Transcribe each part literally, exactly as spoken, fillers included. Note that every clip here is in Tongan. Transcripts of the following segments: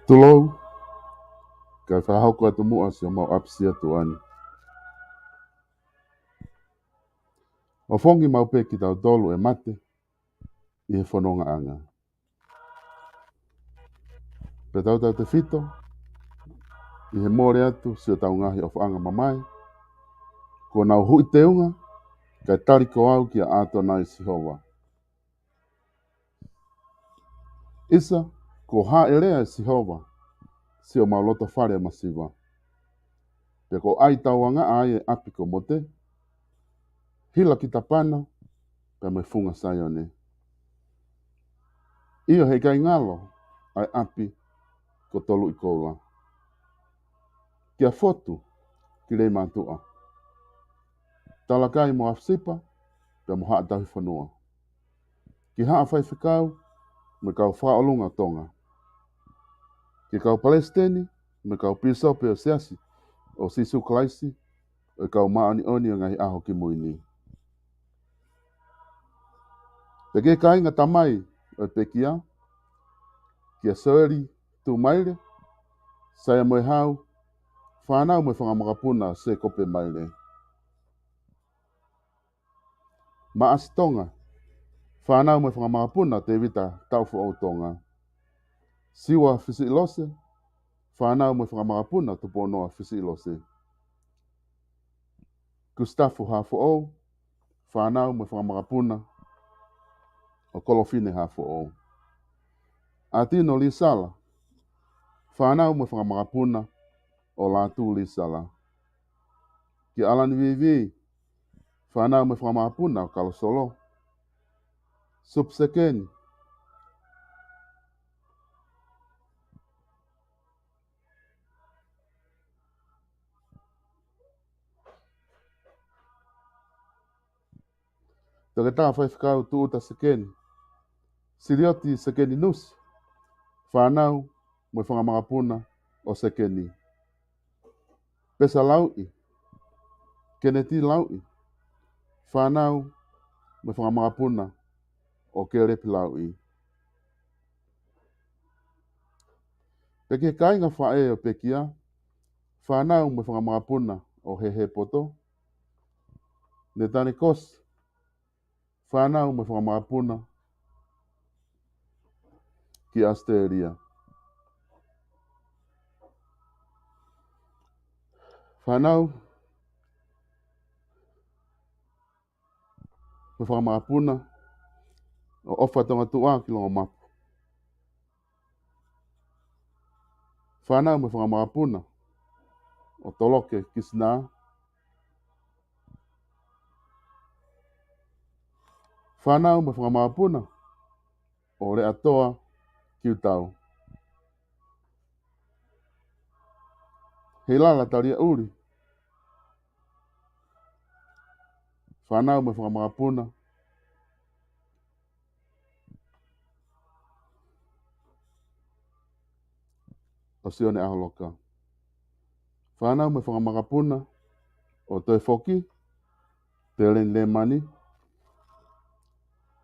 Tulou, kae fakahoko atu muʻa siʻomau ʻapisia tuʻa ni. ʻOfongi maʻu pē kitautolu ʻe mate ʻi he fonongaʻanga. Pea tautautefito ʻi he mole atu siʻotau ngaahi ʻofaʻanga mamae, kuo nau huʻi teunga, kae tali ko au kia ʻAtonai Sihova. ʻIsa, kuo hāʻelea ʻe Sihova siʻomau loto fale ʻo masiva. Pea kuo ʻai tauangaʻa ai e ʻapi ko Mote, hila ki Tapana, pea mo e funga Saione. ʻIo, heʻikai ngalo ʻa e ʻapi ko Toluʻikoula. Kia Fotu ki Leimātuʻa, Talakai mo Afisipa, pea mo Haʻa Tauhi Fonua. Ki Haʻa Faifekau mo e kau Fakaʻolunga Tonga. Ki he kau Palesiteni mo e kau Pīsope ʻo e Siasi ʻo Sīsū Kalaisi ʻo e Kau Māʻoniʻoni ʻo e Ngaahi ʻAho Kimui Ni. Pea ki he kāinga tamai ʻo e pekia, kia Soeli Tuʻumaile, Saia Moehau, fānau mo e fanga makapuna ʻo Sēkope Maile. Maʻasi Tonga, fānau mo e fanga makapuna ʻo Tēvita Taʻufoʻou Tonga. Siua Fisiʻilose, fānau mo e fanga makapuna ʻo Tupounoa Fisiʻilose. Kusitafu Hafoʻou, fānau mo e fanga makapuna ʻo Kolofine Hafoʻou. ʻAtino Lisala, fānau mo e fanga makapuna ʻo Lātū Lisala. Kia ʻAlani Vīvī, fānau mo e fanga makapuna ʻo Kalosolo. Supu Sekeni. Toketā Faifekau Tuʻuta Sekeni. Silioti Sekeni Nusi, fānau mo e fanga makapuna ʻo Sekeni. Pesa Lauʻi, Keneti Lauʻi, fānau mo e fanga makapuna ʻo Kelepi Lauʻi. Pea ki he kāinga faʻē ʻo e pekia, fānau mo e fanga makapuna ʻo Hehepoto. Netane Kosi, fānau mo e fanga makapuna ki ʻAositelēlia. Fānau mo e fanga makapuna ʻo ʻOfa Tongatuʻa ki Longomapu. Fānau mo e fanga makapuna ʻo Toloke Kisinā. Fānau mo e fanga makapuna ʻo Leʻatoa Kiutau. Heilala Taliaʻuli. Fānau mo e fanga makapuna ʻo Sione ʻAholoka. Fānau mo e fanga makapuna ʻo Toe Foki, Teleni Lemani,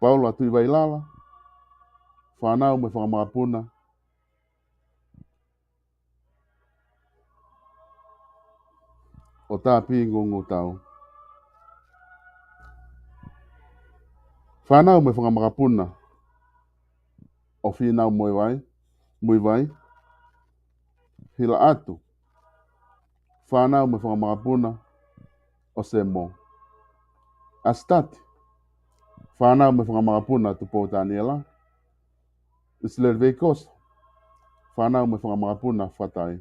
Paula Tuivailala. Fānau mo e fanga makapuna ʻo Tāpī Ngungutau. Fānau mo e fanga makapuna ʻo Fīnau Muivai, Muivai, Hilaʻatu. Fānau mo e fanga makapuna ʻo Semo. ʻAsitati. Fānau mo e fanga makapuna Tupou Taniela, ʻIsileli Veikoso. Fānau mo e fanga makapuna Fatai,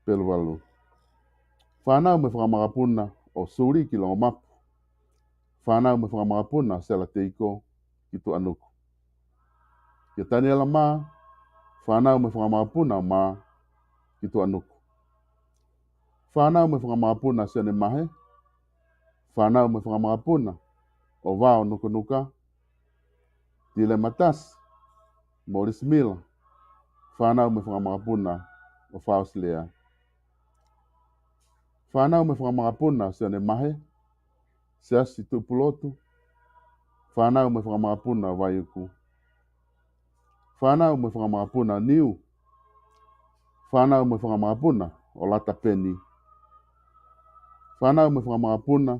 Peluvalu. Fānau mo e fanga makapuna ʻo Suli ki Longomapu. Fānau mo e fanga makapuna Sela Teiko ki Tuʻanuku. Kia Taniela Mā. Fānau mo e fanga makapuna ʻo Mā ki Tuʻanuku. Fānau mo e fanga makapuna Sione Mahe. Fānau mo e fanga makapuna ʻo Vao Nukanuka, Tile Matasi, Molisi Mila. Fānau mo e fanga makapuna ʻo Fausilea. Fānau mo e fanga makapuna Sione Mahe, Siasi Tuʻipulotu. Fānau mo e fanga makapuna Vaiuku. Fānau mo e fanga makapuna Niu. Fānau mo e fanga makapuna ʻo Lata Peni. Fānau mo e fanga makapuna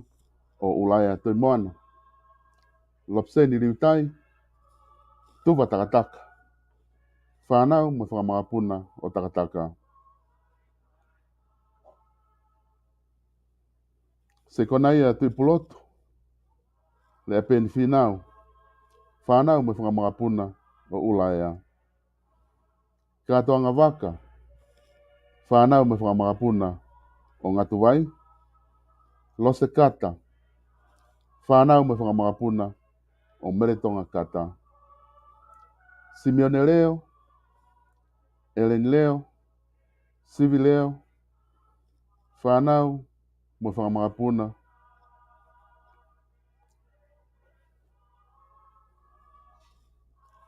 ʻo ʻUlaia Toimoana, Lopiseni Liutai, Tuva Takataka. Fānau mo e fanga makapuna ʻo Takataka. Sekonaia Tuʻipulotu, Leapeni Fīnau. Fānau mo e fanga makapuna ʻo ʻUlaia. Kātoanga Vaka. Fānau mo e fanga makapuna ʻo Ngatuvai, Lose Kata. Fānau mo e fanga makapuna ʻo Meletonga Kata. Simione Leo, ʻEleni Leo, Sivi Leo. Fānau mo e fanga makapuna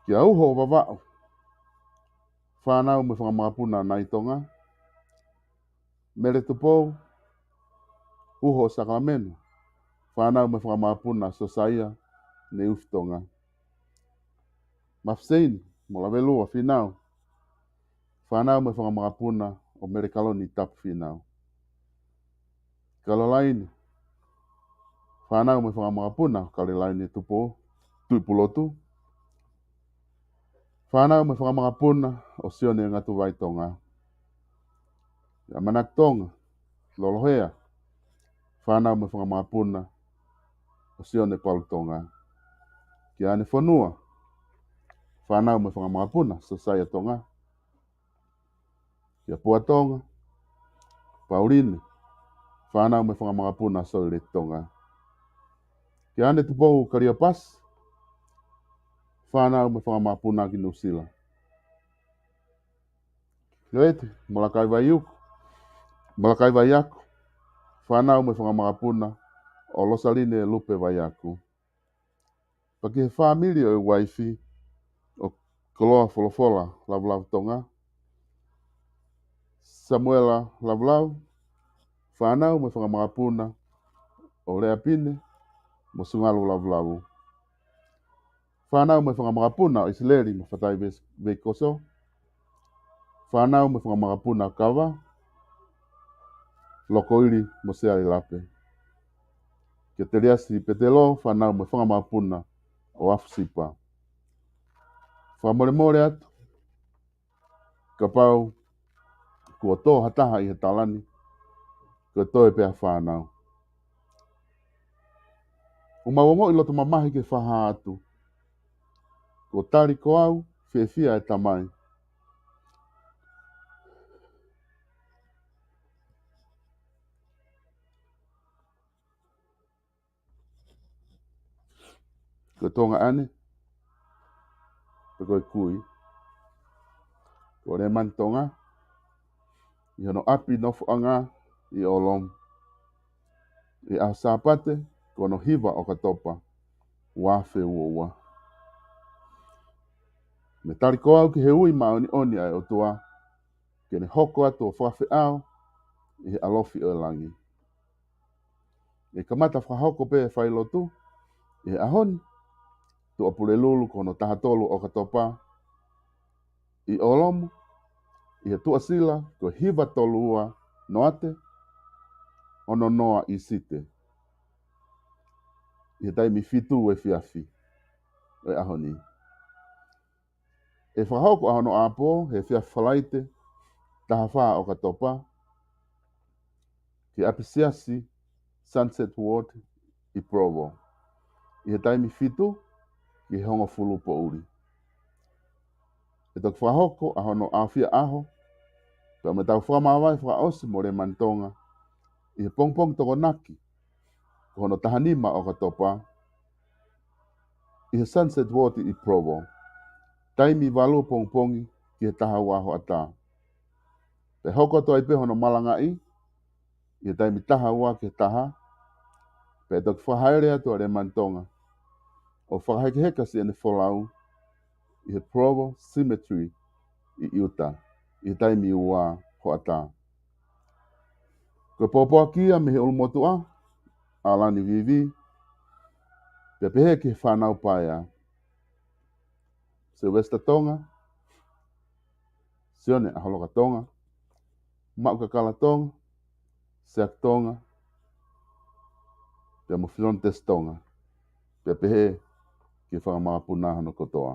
kia Uho Vavaʻu. Fānau mo e fanga makapuna Nai Tonga, Mele Tupou, Uho Sakalamenu. Fānau mo e fanga makapuna Sosaia Neufi Tonga. Mafiseini mo Lavelua Fīnau. Fānau mo e fanga makapuna ʻo Mele Kaloni Tapu Fīnau. Kalolaine. Fānau mo e fanga makapuna ʻo Kalolaine Tupou, Tuʻipulotu. Fānau mo e fanga makapuna ʻo Sione Ngatuvai Tonga. ʻAmanaki Tonga, Lolohea. Fānau mo e fanga makapuna ʻo Sione Palu Tonga. Kia Ane Fonua. Fānau mo e fanga makapuna Sosaia Tonga. Kia Pua Tonga, Pauline. Fānau mo e fanga makapuna Soile Tonga. Kia Ane Tupou Kaliopasi. Fānau mo e fanga makapuna ki Nuʻusila. Loete Malakai Vaiuku, Malakai Vaiaku. Fānau mo e fanga makapuna ʻo Losaline Lupe Vaiaku. Pea ki he fāmili ʻo e uaifi ʻo Koloa Folofola Lavulavu Tonga, Samuela Lavulavu. Fānau mo e fanga makapuna ʻo Leapine mo Sungalu Lavulavu. Fānau mo e fanga makapuna ʻo ʻIsileli mo Fatai Ve-, Veikoso. Fānau mo e fanga makapuna ʻo Kava, Lokoili mo Seali Lape. Kia Teliasi Petelo. Fānau mo e fanga makapuna ʻo Afusipa. Fakamolemole atu kapau kuo tō ha taha ʻi he tala ni, ko e toe pē ʻa e fānau. ʻOku mau ongoʻi loto mamahi ke fakahā atu, kuo tali ko au fiefia e Tamai Ko e Tonga ʻaʻane, pe ko e kui, ko Lemani Tonga, ʻi hono ʻapi nofoʻanga ʻi ʻOlomu, ʻi he ʻaho Sāpate, ko hono hiva ʻo ʻOkatopa, ua afe ua ua. Mo e tali ko au ki he ui māʻoniʻoni ʻa e ʻOtua, ke ne hoko atu ʻo fakafeʻao ʻi he ʻalofi ʻo e langi. ʻE kamata fakahoko pē e failotu ʻi he ʻaho ni, Tuʻapulelulu ko hono taha tolu ʻo ʻOkatopa, ʻi ʻOlomu, ʻi he tuʻasila ko e hiva tolu ua noate, ono noa ʻīsite, ʻi he taimi fitu efiafi ʻo e ʻaho ni. ʻE fakahoko ʻa hono ʻapō he efiafi Falaite, taha fā ʻo ʻOkatopa, ki ʻapisiasi Sunset Ward ʻi Provo, ʻi he taimi fitu ki he hongofulu poʻuli. ʻE toki fakahoko ʻa hono ʻaofia ʻaho, pea mo ʻetau fakamāvae fakaʻosi mo Lemani Tonga, ʻi he pongipongi Tokonaki, ko hono taha nima ʻo ʻOkatopa, ʻi he Sunset Ward ʻi Provo, taimi valu pongipongi ki he taha ua hoʻatā. Pea hoko atu ai pē hono malangaʻi, ʻi he taimi taha ua ki he taha, pea toki fakahaele atu ʻa Lemani Tonga ʻo fakahekeheka siʻene folau ʻi he Provo Cemetery ʻi Utah, ʻi he taimi ua hoʻatā. Ko e pōpoaki ia mei he ʻulumotuʻa, ʻAlani Vivi, pea pehē ki he fānau paea, Sylvester Tonga, Sione ʻAholoka Tonga, Maʻu Kakala Tonga, Siaki Tonga, pea mo Filoni Tesi Tonga, pea pehē ki he fanga makapuna hono kotoa.